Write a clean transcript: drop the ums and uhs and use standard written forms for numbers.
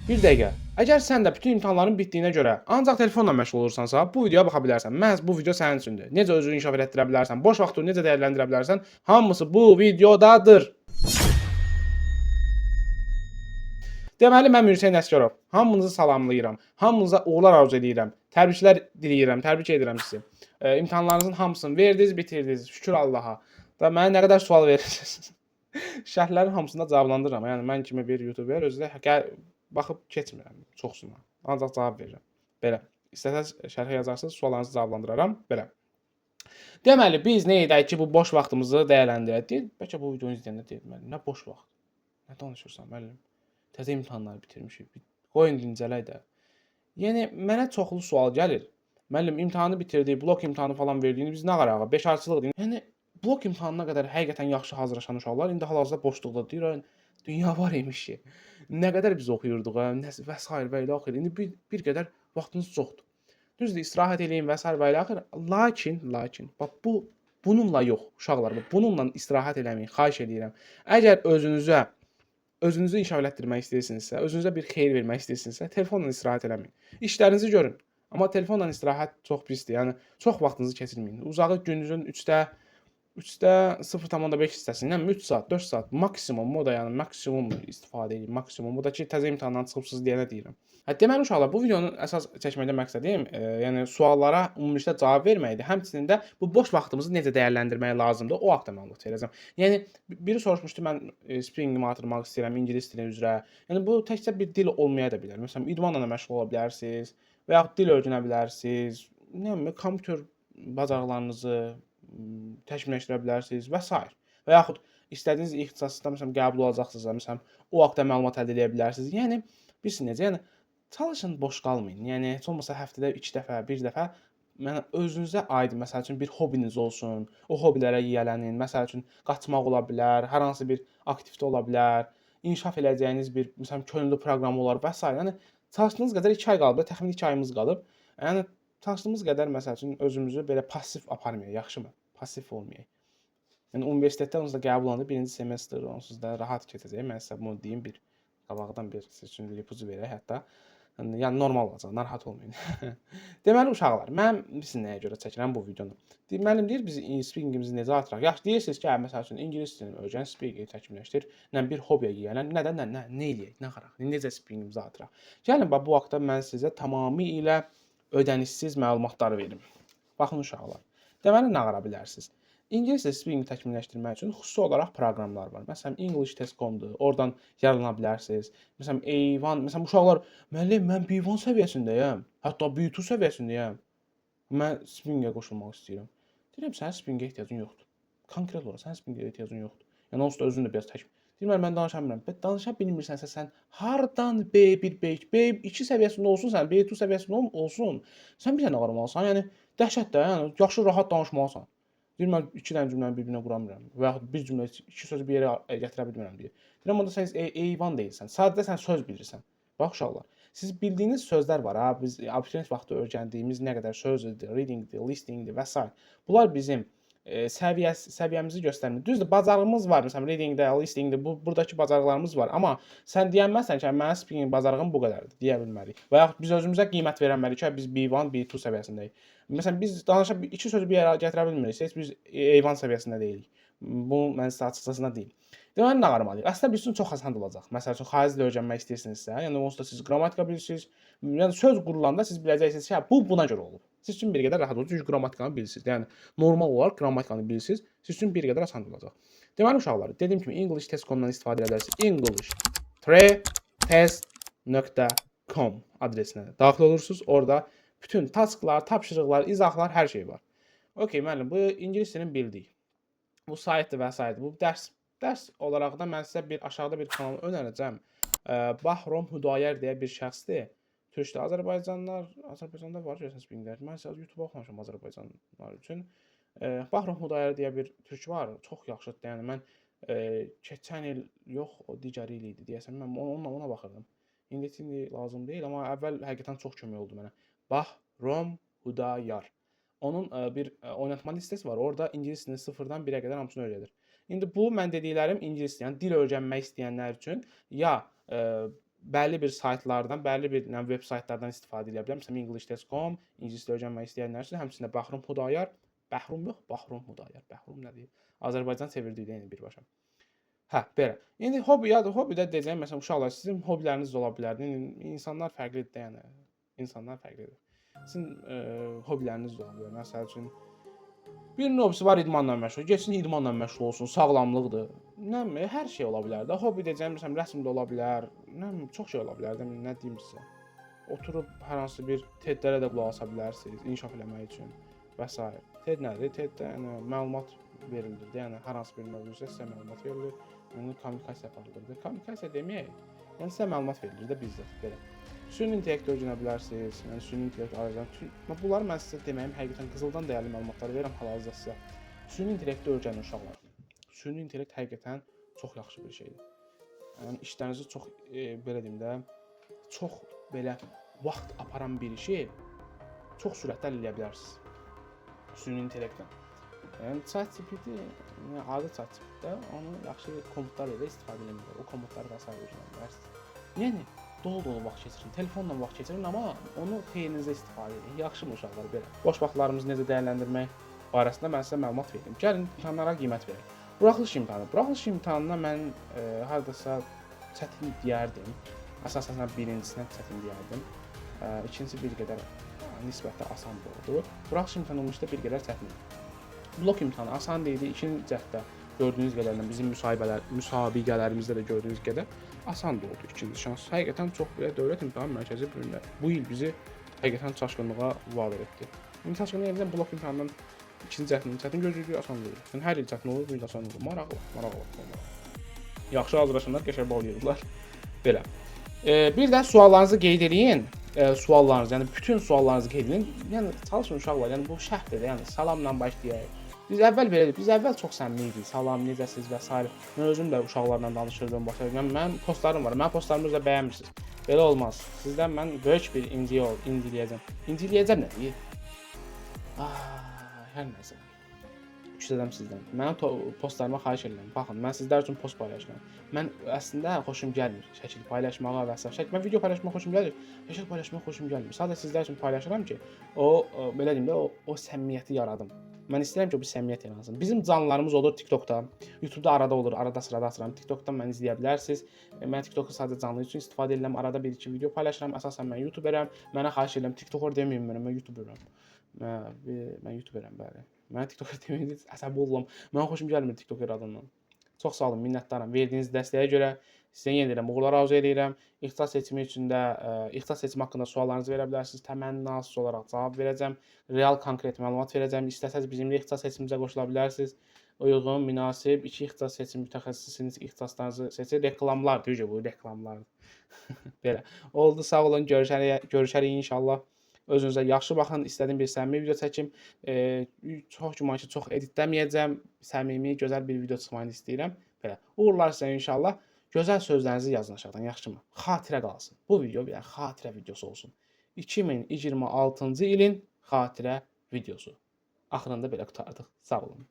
Bir dəqiqə. Əgər sən də bütün imtahanların bitdiyinə görə ancaq telefonla məşğul olursansa, bu videoya baxa bilərsən. Məhz bu video sənin üçündür. Necə özünü inkişaf elətdirə bilərsən, boş vaxtını necə dəyərləndirə bilərsən, hamısı bu videodadır. Deməli mən Hüseyn Əsgərov. Hamınızı salamlayıram. Hamınıza uğurlar arzu edirəm. Təbriklər diləyirəm, təbrik edirəm sizi. İmtahanlarınızın hamısını verdiniz, bitirdiniz. Şükür Allaha. Da mənə nə qədər sual verirsiniz. Şərhlərin hamısını da cavablandırıram. Yəni mən kimi bir YouTuber özü də gəl baxıb keçmirəm çoxsuna. Ancaq cavab verirəm. Belə. İstəsəz şərhə yazarsınız, suallarınızı cavablandıraram. Belə. Deməli biz nə edək ki, bu boş vaxtımızı dəyərləndirək? Deyir, bəlkə bu videonu izləyəndə deyir, müəllim, nə boş vaxt? Nə danışırsan, müəllim? Təzə imtahanları bitirmişik. Qoyun dincələk də. Yəni mənə çoxlu sual gəlir. Müəllim, imtahanı bitirdik, blok imtahanı falan verdik. Biz nə qaraq? Beşarçılıqdır. Yəni blok imtahanına qədər həqiqətən yaxşı hazırlaşan uşaqlar indi hal-hazırda boşluqda deyir, "Ay, dünya var imiş ki. Nə qədər biz oxuyurduq, hə, nə və sair və ilə axir. İndi bir qədər vaxtınız çoxdur. Düzdür, istirahət eləyin və sair və ilə axir. Lakin, bax bu bununla yox, uşaqlar, bax bununla istirahət eləməyin, xahiş eləyirəm. Əgər özünüzü inkişaf elətdirmək istəyirsinizsə, özünüzə bir xeyir vermək istəyirsinizsə, telefonla istirahət eləməyin. İşlərinizi görün. Amma telefonla istirahət çox pisdir. Yəni çox vaxtınızı keçirməyin. Uzağı gününüzün 3-də 0,5 hissəsindən 3 saat, 4 saat maksimum o da, yəni maksimum istifadə edin, maksimum. Bu da ki təzə imtahandan çıxıbsınız deyənə deyirəm. Hə, deməli uşaqlar, bu videonun əsas çəkməkdə məqsədim, yəni suallara ümumilikdə cavab verməkdir. Həmçinin də bu boş vaxtımızı necə dəyərləndirmək lazımdır, o haqda məlumat verəcəm. Yəni biri soruşmuşdu, mən speakingimi artırmaq istəyirəm ingilis dili üzrə. Yəni bu təkcə bir dil olmaya da bilər. Məsələn, idmanla da məşğul ola bilərsiniz və yaxud dil öyrənə bilərsiniz. Nə bilim, kompüter bacarıqlarınızı təkmilləşdirə bilərsiniz və sair. Və yaxud istədiyiniz ixtisasda məsələn qəbul olacaqsınızsa, məsələn, o haqda məlumat əldə edə bilərsiniz. Yəni bilirsiz necə? Yəni çalışın boş qalmayın. Yəni heç olmasa həftədə 2 dəfə, 1 dəfə yəni özünüzə aid məsəl üçün bir hobbiniz olsun. O hobbilərə yiyələnin. Məsəl üçün qaçmaq ola bilər, hər hansı bir aktivite ola bilər, inkişaf eləyəcəyiniz bir məsələn könüllü proqramı olar və sair. Yəni çalışdığınız qədər 2 ay qalıb, təxminən 2 ayımız qalıb. Yəni çalışdığımız qədər məsəl üçün özümüzü belə passiv aparmayaq, yaxşımı? Passiv olmayaq. Yəni universitetdə onsuz da qəbul olanda birinci semestr onsuz da rahat keçəcək. Mən sizə bunu deyim, bir qabaqdan bir siz üçün bir ipucu verək hətta. Yəni normal olacaq, narahat olmayın. Deməli uşaqlar, mən bilirsiz nəyə görə çəkirəm bu videonu? Deyir, müəllim deyir, biz speakingimizi necə artıraq? Yaxşı, deyirsiniz ki, hə, məsəl üçün ingilis dilini öyrən, speakingi təkmilləşdir, nə bir hobbiyə yiyələn, nədən nə eləyək, nə qaraq, necə speakingimizi artıraq? Gəlin bax bu haqda mən sizə tamamilə ödənişsiz məlumatlar verim. Baxın uşaqlar. Deməli nə qara bilərsiniz? İngilis dili speakingi təkmilləşdirmək üçün xüsusi olaraq proqramlar var. Məsələn, English Test.com-dur. Oradan yararlana bilərsiniz. Məsələn, A1, məsələn, uşaqlar, müəllim, mən B1 səviyyəsindəyəm, hətta B2 səviyyəsindəyəm. Mən speakingə qoşulmaq istəyirəm. Deyirəm, sənin speakingə ehtiyacın yoxdur. Konkret olaraq sənin speakingə ehtiyacın yoxdur. Yəni onsuz da özün də biraz tək. Deyirəm, mən danışa bilmirəm. Bə danışa bilmirsənsə sən hardan B1, B2, B2 səviyyəsində olsun sən, B2 səviyyəsində olsun. Sən bir dənə qaramalısan. Yəni dəhşət də, yəni yaxşı rahat danışmalısan. Deyir, mən 2 dənə cümləni bir-birinə qura bilmirəm və yaxud bir cümlə, iki sözü bir yerə gətirə bilmirəm deyir. Deyirəm, onda sən A1 deyilsən. Sadəcə sən söz bilirsən. Bax uşaqlar, siz bildiyiniz sözlər var ha, biz abituriyent vaxtı öyrəndiyimiz nə qədər sözdür, readingdir, listeningdir və sair. Bunlar bizim səviyyəmizi göstərmir. Düzdür, bacarığımız var. Məsələn, readingdə, listeningdə bu buradakı bacarıqlarımız var. Amma sən deyənməzsən ki, mənim speaking bacarığım bu qədərdir, deyə bilmərik. Və yaxud biz özümüzə qiymət verəmərik ki, biz B1, B2 səviyyəsindəyik. Məsələn, biz danışa iki sözü bir yerə gətirə bilmiriksə, heç biz A1 səviyyəsində deyilik. Bunu mən sizə açıqcasına deyim. Deməli, nə qarmalıyıq? Əslində, biz üçün çox asan olacaq. Məsəl üçün, xarici dil öyrənmək istəyirsinizsə, yəni onsuz da siz qrammatika bilirsiniz. Yəni söz qurulanda siz biləcəksiniz ki, hə, bu buna görə olub. Siz üçün bir qədər rahat olacaq, çünki qrammatikanı bilirsiniz. Yəni normal olaraq qrammatikanı bilirsiniz, siz üçün bir qədər asan olacaq. Deməli uşaqlar, dediyim kimi English Test.com-dan istifadə edə bilərsiniz. English-test.com adresinə daxil olursunuz. Orada bütün tasklar, tapşırıqlar, izahlar, hər şey var. Okay, müəllim, bu ingilis dilini bildik. Bu saytdır və sairədir. Bu dərs olaraq da mən sizə bir aşağıda bir kanal önərəcəm. Bahrom Hüdayər deyə bir şəxsdir. Türkdə Azərbaycanda var görəsən speakinglər. Mən sizə YouTube oxumamışam Azərbaycanlılar üçün. Bahrom Hüdayər deyə bir türk var. Çox yaxşıdır. Yəni mən keçən il yox, o digər il idi deyəsən. Mən onunla ona baxırdım. İndi lazım deyil, amma əvvəl həqiqətən çox kömək oldu mənə. Bahrom Hüdayar. Onun bir oynatma listəsi var. Orada ingilis dilini 0-dan 1-ə qədər hamısını öyrədir. İndi bu mən dediklərim ingilis, yəni dil öyrənmək istəyənlər üçün ya Bəlli bir saytlardan, bəlli bir nə, veb saytlardan istifadə edə bilərəm. Məsələn, English.com, ingilis dili öyrənmək istəyənlər üçün, həmçinin Bəhrum Xudayar, Bəhrum yox, Bahrum Xudayar. Bəhrum nədir? Azərbaycan çevirdiyi yəni birbaşa. Hə, belə. İndi hobbi ya da hobbi də deyəcəyim, məsələn, uşaqlar, sizin hobbiləriniz də ola bilər. Yəni insanlar fərqlidir də, yəni. İnsanlar fərqlidir. Sizin hobbiləriniz də ola bilər. Məsəl üçün birinin hobbisi var idmanla məşğul, getsin idmanla məşğul olsun, sağlamlıqdır. Nə bilim, hər şey ola bilər də. Hobbi deyəcəyim, məsələn, rəsm də ola bilər. Nə bilim, çox şey ola bilər də, nə deyim sizə. Oturub hər hansı bir TED-lərə də qulaq asa bilərsiniz, inkişaf eləmək üçün və s. TED nədir? TED-də yəni məlumat verilir də, yəni hər hansı bir mövzuda sizə məlumat verilir. Yəni kommunikasiya aparılır. Kommunikasiya deməyək, yəni sizə məlumat verilir də bizzat belə. Süni intellekt öyrənə bilərsiniz. Yəni süni intellekt aracılığıyla. Bunları mən sizə deməyim həqiqətən qızıldan dəyərli məlumatlar verirəm hal-hazırda sizə. Süni intellekti öyrənin uşaqlar. Süni intellekt həqiqətən çox yaxşı bir şeydir. Yəni işlərinizi çox belə deyim də, çox belə vaxt aparan bir işi çox sürətli həll eləyə bilərsiniz. Süni intellektlə. Yəni ChatGPT, yəni adi ChatGPT-də onu yaxşı komutlar ilə istifadə eləmirlər. O komutları və sair öyrənə bilərsiniz. Yəni dolu-dolu vaxt keçirin, telefonla vaxt keçirin, amma onu xeyrinizə istifadə edin. Yaxşımı uşaqlar belə? Boş vaxtlarımızı necə dəyərləndirmək barəsində mən sizə məlumat verdim. Gəlin imtahanlara qiymət verək. Buraxılış imtahanı. Buraxılış imtahanına mən hardasa çətin deyərdim. Əsasən birincisinə çətin deyərdim. İkincisi bir qədər nisbətdə asan oldu. Buraxılış imtahanı ümumiyyətlə bir qədər çətin idi. Blok imtahanı asan idi. İkinci cəhddə gördüyünüz qədərlə bizim müsabiqələrimizdə də gördüyünüz qədər asan da oldu ikinci şans. Həqiqətən çox belə Dövlət İmtahan Mərkəzi bu gün bu il bizi həqiqətən çaşqınlığa vadar etdi. İndi çaşqınlıq edəcəm blok imtahanından ikinci cəhdin çətin gözləyirdik, asan deyil. Yəni hər il çətin olur, bu il asan olur. Maraqlı, maraqlı, maraqlı. Yaxşı hazırlaşanlar qəşəng bal yığırlar. Belə. Bir də suallarınızı qeyd eləyin. Suallarınızı, yəni bütün suallarınızı qeyd eləyin. Yəni çalışın uşaqlar, yəni bu şərtdir də, yəni salamla başlayaq. Biz əvvəl belə idi. Biz əvvəl çox səmimi idik. Salam, necəsiz və s. Mən özüm də uşaqlarla danışırdım, başlayırdım. Yəni mənim postlarım var. Mənim postlarımı da bəyənmirsiniz. Belə olmaz. Sizdən mən böyük bir inciləyəcəm. İnciləyəcəm nə deyir? Ah, hər nəsə. Küsəcəm sizdən. Mənim postlarıma xahiş edirəm. Baxın, mən sizlər üçün post paylaşıram. Mən əslində xoşum gəlmir şəkil paylaşmağa və s. Şəkil, mən video paylaşmağa xoşum gəlir. Şəkil paylaşmağa xoşum gəlmir. Sadəcə sizlər üçün paylaşıram ki, o belə deyim də, o səmimiyyəti yaradım. Mən istəyirəm ki, o bir səmimiyyət yaransın. Bizim canlılarımız olur TikTokda, YouTube'da arada olur, arada sırada atıram. TikTokdan məni izləyə bilərsiniz. Mən TikToku sadəcə canlı üçün istifadə edirəm. Arada bir iki video paylaşıram. Əsasən mən YouTuberəm. Mənə xahiş edirəm, TikToker deməyin mənə, mən YouTuberəm. Mən YouTuberəm, bəli. Mənə TikToker deməyin, əsəbi oluram. Mənə xoşum gəlmir TikToker adından. Çox sağ olun, minnətdaram verdiyiniz dəstəyə görə. Sizə yenə deyirəm, uğurlar arzu edirəm. İxtisas seçimi üçün də ixtisas seçimi haqqında suallarınızı verə bilərsiniz. Təmənnasız olaraq cavab verəcəm. Real, konkret məlumat verəcəm. İstəsəz bizimlə ixtisas seçimimizə qoşula bilərsiniz. Uyğun, münasib iki ixtisas seçim mütəxəssisiniz, ixtisaslarınızı seçir. Reklamlar, deyir bu reklamlar. Belə. Oldu, sağ olun. Görüşərik, görüşərik inşallah. Özünüzə yaxşı baxın. İstədiyim bir səmimi video çəkim. Çox güman ki, çox editləməyəcəm. Səmimi, gözəl bir video çıxmanı istəyirəm. Belə. Uğurlar sizə inşallah. Gözəl sözlərinizi yazın aşağıdan, yaxşımı? Xatirə qalsın. Bu video bir dənə xatirə videosu olsun. 2026-cı ilin xatirə videosu. Axırında belə qurtardıq. Sağ olun.